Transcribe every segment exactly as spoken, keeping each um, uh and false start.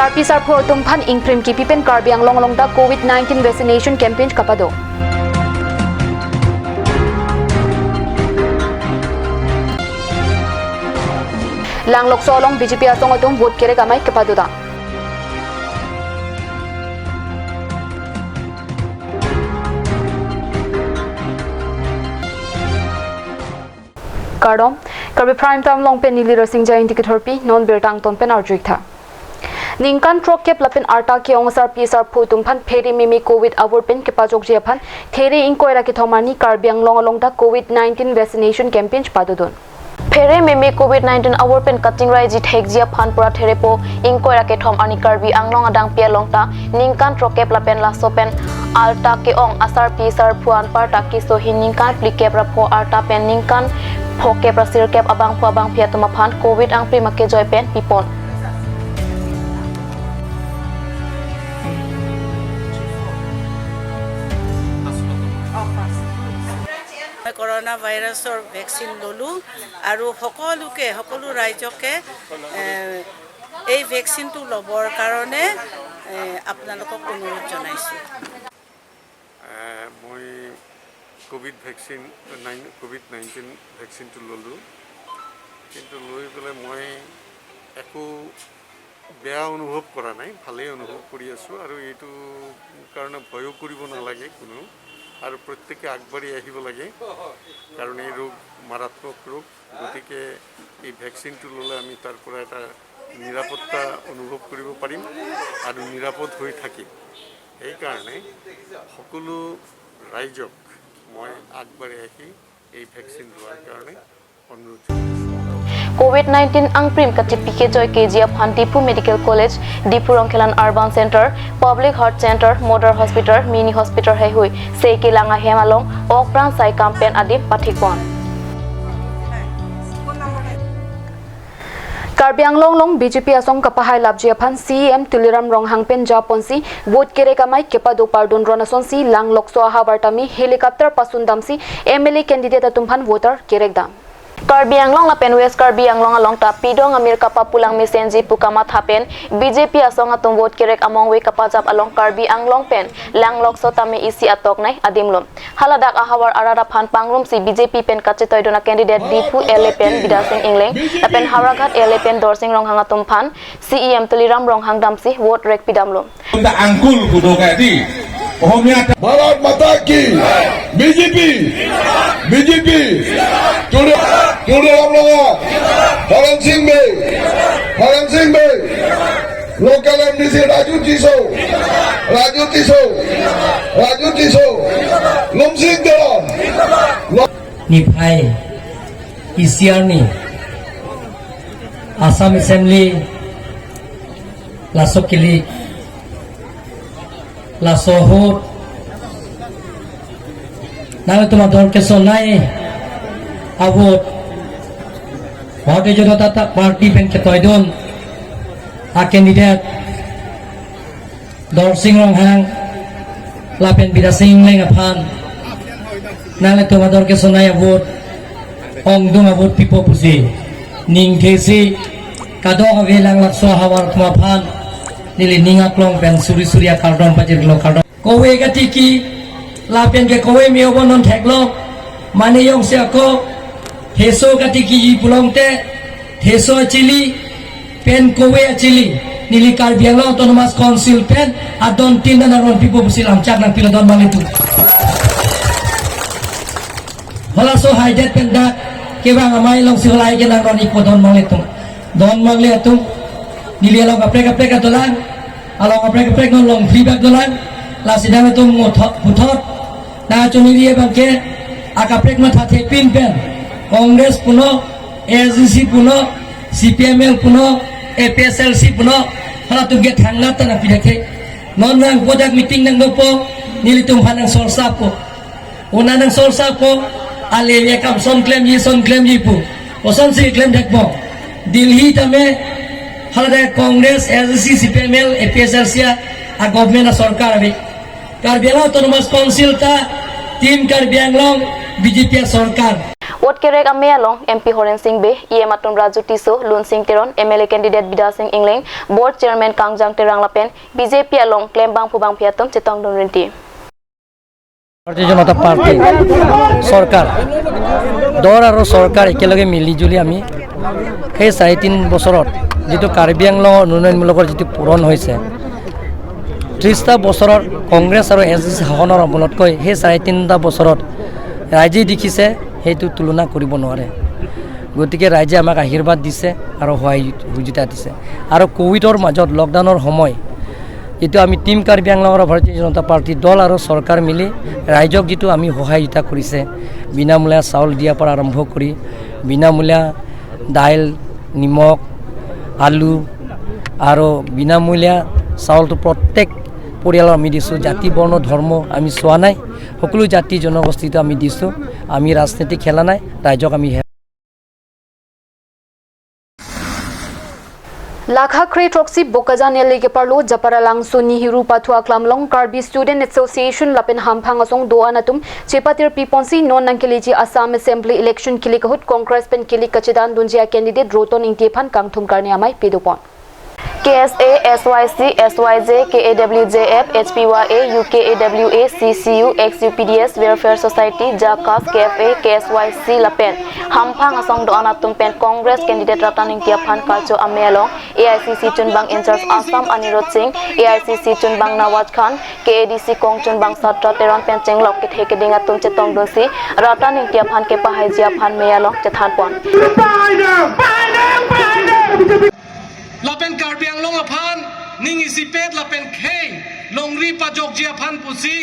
Sarpi sarpo atum aphan ingprim kipi pen Karbi Anglong along ta Covid nineteen vaccination campaign kapado. Langlokso along B J P asong atum vote kerek amei kepadodam. Kardom, Karbi Prime Time along pen neli Rasingja Ingti kethorpi, non birta angton pen arju-ik tha. Ningkan throkkep lapen arta ke-ong asarpi sarpo atum aphan phere meme Covid avur pen kepajokji aphan, there ingkoi ra kethom arni Karbi Anglong along ta Covid nineteen vaccination campaign padodun. Phere meme Covid nineteen avur pen kachingrai ji thekji aphan pura therepo ingkoi ra kethom arni Karbi Anglong adang pi along ta ningkan throkkep lapen laso pen arta ke-ong asarpi sarpo anparta keso ahin ningkan phlikep ra pho arta pen ningkan phokep ra sirkep abangphu abangphi atum aphan Covid angprim akejoi pen pipon. মই কৰোণা ভাইৰাছৰ ভেকচিন ল'লোঁ আৰু সকলোকে, সকলো ৰাইজকে, এ, এই ভেকচিনটো ল'বৰ কাৰণে, এ, আপোনালোকক অনুৰোধ জনাইছোঁ। এ, মই Covid vaccine nine, Covid nineteen ভেকচিনটো ল'লোঁ, কিন্তু লৈ পেলাই মই একো বেয়া অনুভৱ কৰা নাই, ভালেই অনুভৱ কৰি আছোঁ আৰু এইটো কাৰণে ভয়ো কৰিব নালাগে কোনো, আৰু প্ৰত্যেকে আগবাঢ়ি আহিব লাগে, কাৰণ এই ৰোগ মাৰাত্মক ৰোগ। গতিকে এই ভেকচিনটো ল'লে আমি তাৰ পৰা এটা নিৰাপত্তা অনুভৱ কৰিব পাৰিম আৰু নিৰাপদ হৈ থাকিম। সেইকাৰণে সকলো ৰাইজক মই আগবাঢ়ি আহি এই ভেকচিন লোৱাৰ কাৰণে অনুৰোধ জনাইছোঁ। Covid nineteen angprim kachipi kejoi keji aphan Diphu Medical College, Diphu Rongkhelan Urban Center, Public Health Center, Model Hospital, Mini Hospital heihui sei kelang ahem along ok pran sai kam pen adim pathikpon. Karbi Anglong along B J P asong kapahailapji aphan C E M Tuliram Ronghang pen japonsi vote kerek amei kepado pardun ron asonsi Langlokso ahavar tame helicopter pasundamsi M L A candidate atum aphan voter kerekdam. Karbi Anglong lapen West Karbi Anglong along ta pidong amir kapapulang mesenji pu kamatha pen B J P asong atum vote kerek amongve kapajap along Karbi Anglong pen Langlokso tame isi atok nei adimlo. Haladak ahavar arat aphan pangrumsi B J P pen kachetoidun a candidate Diphu L A pen Bidya Sing Engleng lapen Howraghat L A pen Dorsing Ronghang atum aphan C E M Tuliram Ronghang damsi vote rekpidamlo. Angkul kudo kadi. Ohomia. Bharat Mata Ki. B J P. B J P. Tuliram, Tuliram Ronghang. Horen Sing Bey. Horen Sing Bey. Local M D C Raju Tisso. Raju Tisso. Raju Tisso. Lumsing Teron. Niphai isi arni Assam Assembly laso kili, laso ahut nangtum ador kesonei a-vote Bharatiya Janata Party pen ketoidun a candidate Dorsing Ronghang lapen Bidya Sing Engleng aphan nanglitum ador kesonei a-vote, ongdung a-vote pipo pusi ningthesi kadokave Langlokso ahavar atum aphan neli ning aklong pen suri suri akardom pajirlo, kardom. Kove katiki lapen ke kove me-o bo non theklong, mane jongsi ako heso katikiji pulote, heso achili pen kove achili neli Karbi Anglong Autonomous Council pen adon tin ta nangron pipo pusi lamchak nangpilo, don manglitum. Halaso haidet pen dak kevang amei alongsi halahai ke nangron-ikpo, don manglitum. Don manglitum, neli along kaprek kaprek adolang, along kaprek kaprek non longphli bak dolang, lasi nangtum ngothot puthot. Nangchoniri abang ke akaprek mathathepin pen Congress punon, A S D C punon, C P I M L punon, A P H L C punon, halatum ke thangnat ta nangpidakhe. Non nangpo dak meeting nangdopo, nelitum aphan nangsolsappo. Una nangsolsappo, ale ye kam son klemji, son klemji pu. Kosonsi klem thekpo. Delhi tame haladak Congress, A S D C, C P I M L, A P H L C a-government, asorkar ave. Karbi Anglong Autonomous Council ta Team Karbi Anglong, B J P asorkar. Vote kerek amei along M P Horen Sing Bey, E M atum Raju Tisso, Lunsing Teron, M L A candidate Bidya Sing Engleng, Board Chairman Kangjang Terang lapen B J P along klembangphu bangphi atum chetongdun rinti. ভাৰতীয় জনতা পাৰ্টি চৰকাৰ, দল আৰু চৰকাৰ একেলগে মিলিজুলি আমি সেই চাৰে তিন বছৰত যিটো কাৰ্বি আংলঙৰ উন্নয়নমূলকৰ যিটো পূৰণ হৈছে, ত্ৰিশটা বছৰৰ কংগ্ৰেছ আৰু এছ ডি চি শাসনৰ অমলতকৈ সেই চাৰে তিনিটা বছৰত ৰাইজে দেখিছে, সেইটো তুলনা কৰিব নোৱাৰে। গতিকে ৰাইজে আমাক আশীৰ্বাদ দিছে আৰু সহায় সহযোগিতা দিছে। আৰু কোভিডৰ মাজত লকডাউনৰ সময় যিটো আমি টিম কাৰ্বি আংলঙৰ ভাৰতীয় জনতা পাৰ্টি দল আৰু চৰকাৰ মিলি ৰাইজক যিটো আমি সহায় সহযোগিতা কৰিছে, বিনামূলীয়া চাউল দিয়াৰ পৰা আৰম্ভ কৰি বিনামূলীয়া দাইল, নিমখ, আলু আৰু বিনামূলীয়া চাউলটো প্ৰত্যেক পৰিয়ালক আমি দিছোঁ। জাতি, বৰ্ণ, ধৰ্ম আমি চোৱা নাই, সকলো জাতি জনগোষ্ঠীটো আমি দিছোঁ। আমি ৰাজনীতি খেলা নাই, ৰাইজক আমি হে- Lakha kre throksi Bokajan L A keparlo Japaralangso Nehru Pathu Aklam along Karbi Student Association lapen hamphang asong do-an atum chepatir piponsi non nangkeleji Assam Assembly Election kilik ahut Congress pen kilik kachedandunji a-candidate Roton Ingti aphan kangthum karne amei pedopon. K S A, S Y C, S Y J, K A W J F, H P Y A, U K A W A, C C U, X U P D S, Welfare Society, JACAS, K F A, K S Y C lapen hamphang asong do-an atum pen Congress candidate Ratan Ingti aphan karcho amei along A I C C chunbang in-charge Assam Anirudh Singh, A I C C chunbang Nawaz Khan, K A D C kong chunbang Satra Teron pen chenglok kethe keding atum chetongdunsi Ratan Ingti aphan kepahaiji aphan mei along chethanpon. Lapen Karbi Anglong aphan ning isipet lapen khei longri pajokji aphan pusi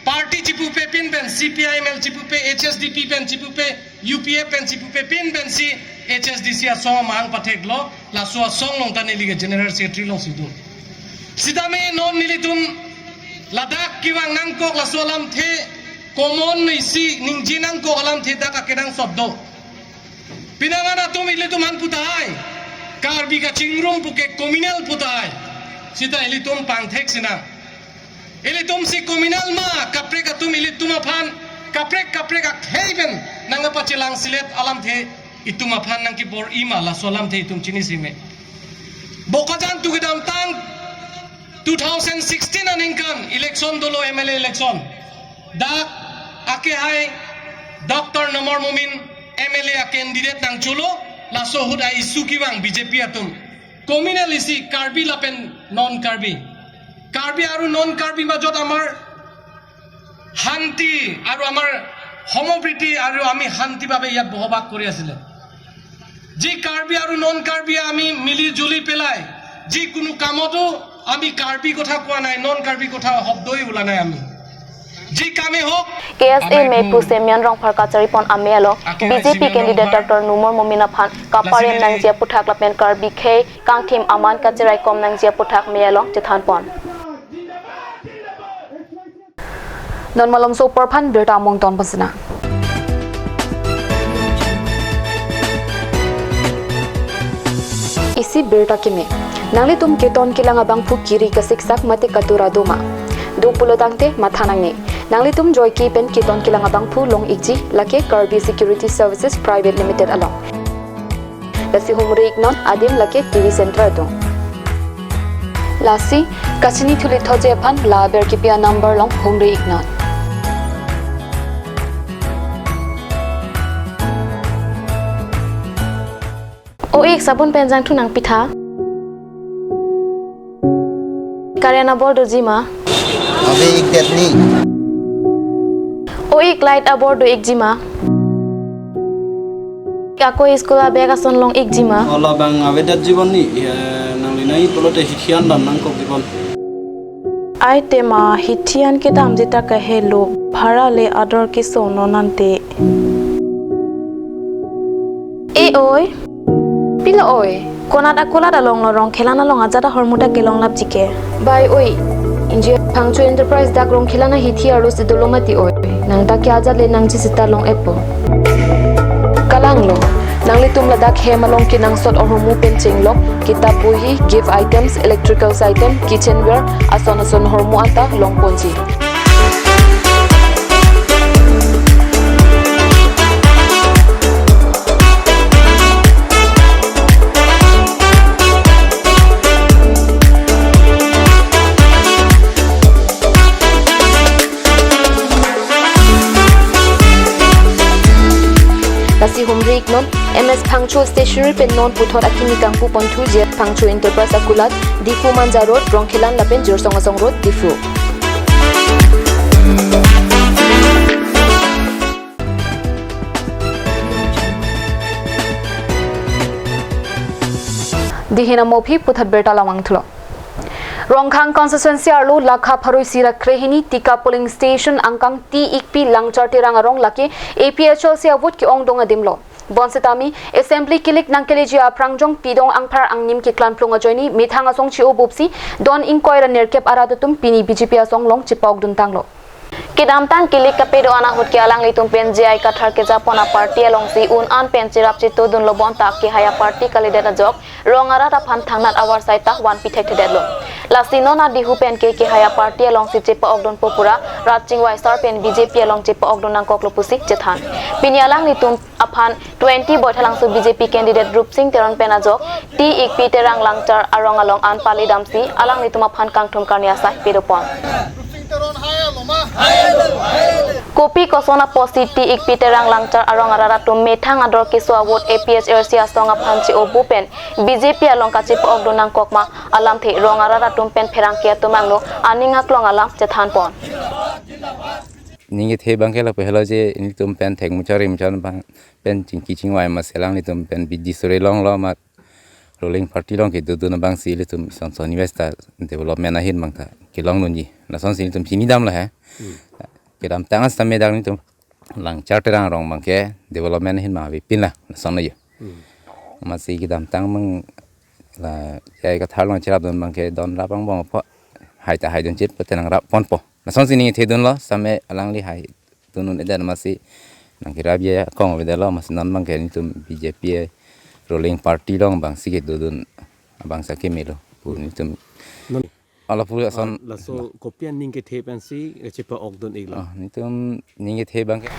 party chipupe pin pen C P I M L chipupe, H S D P pen chipupe, U P F pen chipupe pin pensi H S D C asong amang patheklo, laso asong along ta neli ke General Secretary alongsi do. Sitame non nelitum ladak kevang nangkok laso alamthe common isi ningje nangkok alamthe dak akenangsot do. Pinangan atum ilitum aphan pu tahai, Karbi kachingrum puke communal pu tahai. Sita ilitum pangthek sinang. Ilitum si communal ma, kaprek atum ilitum aphan, kaprek kaprek akhei pen nangpachelang silet alamthe itum aphan nangkebor-i ma, laso alamthe itum chinisi me. Bokajan tu kedamtang two thousand sixteen aningkan election dolo, M L A election. Dak akehai Doctor Numal Momin M L A a-candidate nangcholo, laso ahut a-issue kevang B J P atum. Communal isi Karbi lapen non Karbi. Karbi আৰু non Karbi মাজত আমাৰ শান্তি আৰু আমাৰ সমপ্ৰীতি আৰু আমি শান্তি ভাৱে ইয়াত বসবাস কৰি আছিলে। যি কাৰ্বি আৰু নন কাৰ্বি আমি মিলি জুলি পেলাই যিকোনো কামতো আমি কাৰ্বি কথা কোৱা নাই, নন কাৰ্বি কথা শব্দই ওলা নাই আমি। যি কামেই হওক, K S A amei mei pu Semyon Rongphar kacharipon amei along B J P candidate Doctor Numal Momin aphan kaparem nangji aputhak lapen Karbi khei kangthim aman kachiraikom nangji aputhak mei along chethanpon. Non malomso apor aphan birta among ton pasina. Isi birta kimi. Nanglitum keton kelang abangphu kiri kasiksak mate katura doma? Do pulo tangte matha nangne. Nanglitum joike pen keton kelang abangphu long-ikji lake Karbi Security Services Private Limited along. Lasi humri iknon, adim lake T V Center atum. Lasi kachini thuli thoje aphan la aber kipi a-number along humri iknon. O-ik, sabun pen jangthu nangpitha. Current abor doji ma? Ave-ik det ni. O-ik, light abor do-ikji ma? Ako school a-bag ason long-ikji ma? Ola bang avedet jibon ni, eh, nangli nai pulote hithi an dam nangkok jibon. Ai tema, hithi an kedamji ta kahelo, bhara le ador keso non ante. E oi. Pilo oi? Konat akulat along lo rong khelan along ajat ahormu ta kelong lapji ke? Bai oi. Inji Phangcho Enterprise dak rong khelan ahithi arlo si dolo mati oi. Nang ta ke ajat le nangji sita long-etpo. Kalang lo. Nanglitum ladak hem along kenangsot ahormu pen chenglok, kitap bohi, gift items, electricals item, kitchenware, ason ason ahormu anta longponji. Iknon, M S Phangcho Stationery pen non puthot akimi kangpu ponthu J S Phangcho Enterprise akulat, Diphu Manja Road, Rongkhelan lapen Jirsong Asong Road, Diphu. Dei hin amo aphi puthot birta lamang thulo. Rongkhang constituency arlo lakha pharo isi ra krehini Tika polling station angkang T Ikpi Langchar Terang arong lake A P H L C avote ke-ongdung adim lo. Bonsitame assembly kilik nangkeleji aphrang jong pidong angphar angnim keklang plung ajoine methang asong chi-o bupsi don ingkoi ra nerkep arat atum pini B J P asong along chepa-okduntanglo. Kedamtang kilik kapedo-an ahut ke alanglitum pen J I Kathar kejapon aparty alongsi un-an pen cherap chetodunlo bonta kehai aparty kalidet ajok rong arat aphan thangnat avarsai ta vanpi thekthedetlo. Lasi non adihu pen ke kehai aparty alongsi chepa-okdunpo pura rat chingvai sar pen B J P along chepa-okdun nangkoklo pusi chethan. Pini alanglitum aphan twenty Boithalangso B J P candidate Rupsing Teron pen ajok T Ikpi Terang Langchar arong along an pali damsi alanglitum aphan kangthum karni asai pedopon. Kopi koson apotsi T Ikpi Terang Langchar arong arat atum methang ador keso avote A P H L C asong aphan chi-o bu pen B J P along kachepa-okdun nangkok ma alamthe rong arat atum pen pherangke atum angno aning aklong alam chethanpon. Ning kethe abangke lapu helo je ilitum pen thek muchari muchar abang pen chingki chingvai ma selang ilitum pen bidi sore longlo ma ruling party along kedodun abangsi ilitum son son invest ta development ahin abang ta kelongdunji. Lasonsi ilitum chini damlo he. Hmm. Kedamtang setame dak ilitum Langchar Terang arong abangke development ahin abang avepinlo. Lasonlo yo. Hmm. Amatsi kedamtang abang la J I Kathar along cherapdun abangke don rap angbong apot hai ta haidun chit pute nangrapponpo. Lasonsi ning kethedunlo, setame alangli haidun un-edet amatsi nangkerap ya kong avedetlo, amatsi non abangke ilitum B J P ruling party along abangsi kedodun abangsi akemelo pu ilitum. Non. Ala pu ason. Ah, laso kopi aning kethe pensi chepa-okdun-iklo. Ah, ilitum ning kethe abangke.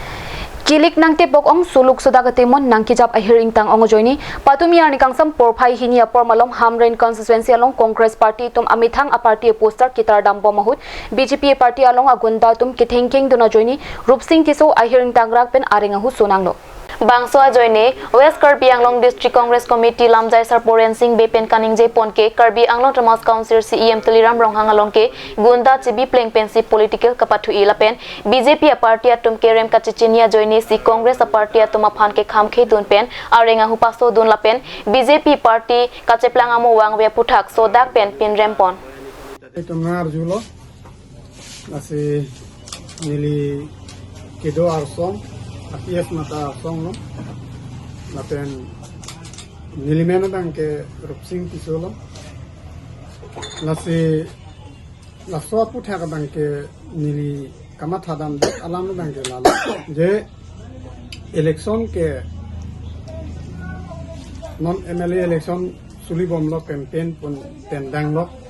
Kilik nangtepok ong suluk sodak atemon nangkejap ahir ingtang ong ajoine patumi arni kangsam porphai hini apor malom Hamren constituency along Congress party atum amethang aparty aposter ketar dambom ahut B J P party along agunda atum kethengkengdun ajoine Rupsing Tisso ahir ingtang rak pen areng ahu sonanglo. Bangso ajoine West Karbi Anglong District Congress Committee lamjai sarpo Rensing Bey pen kaningjepon ke Karbi Anglong Autonomous Council C E M Tuliram Ronghang along ke gunda chebi pleng pensi political kapathu-i lapen B J P aparty atum kerem kachechini ajoinesi Congress aparty atum aphan kekham khedun pen areng ahu pasodun lapen B J P party kacheplang amo vangve aphuthak sodak pen pinrempon. Itum nang arjulo, lasi neli kedo arsong, A P S mata arsong lo, lapen neli men abangke Rupsing Tisso lo, lasi laso aphuthak abangke neli kamathadam alam abangke lalo. Je election ke non M L A election sulibomlo campaign pon tendanglo.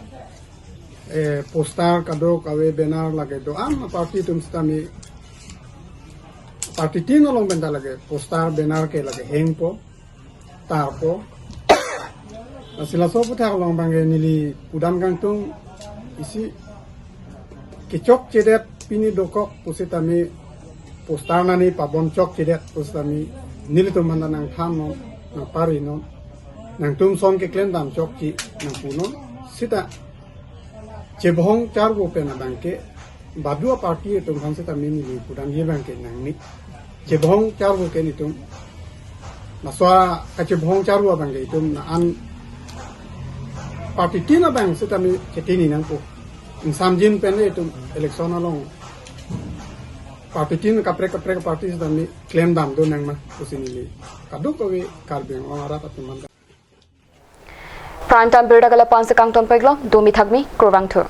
Eh, poster kadokave banner lake do-an aparty atum setame party tin along pen ta lake poster banner ke lake hengpo. Tarpo. Lasi laso aphuthak along abangke neli pudam kangtung isi kechokchedet pini dokok pusitame poster nani pabon chokchedet pusitame nelitum aphan ta nangthannon, nangparinon. Nangtum ason keklem dam chokche nangpunon. Seta chebohong charvo pen abangke badu aparty atum aphan setame neli pudamji abangke nangne. Chebohong charvo ke nelitum. Laso kachebohong charvo abangke itum la-an party tin abang setame chetini nangpo. Ingsamjin pen le itum election along party tin kaprek kaprek party setame klem damdun nangma pusi neli kadokave Karbi Anglong arat atum aphan. Prime Time birta ke lapu-ansi kangtonpiklo, domi thakmi, kurvangthu.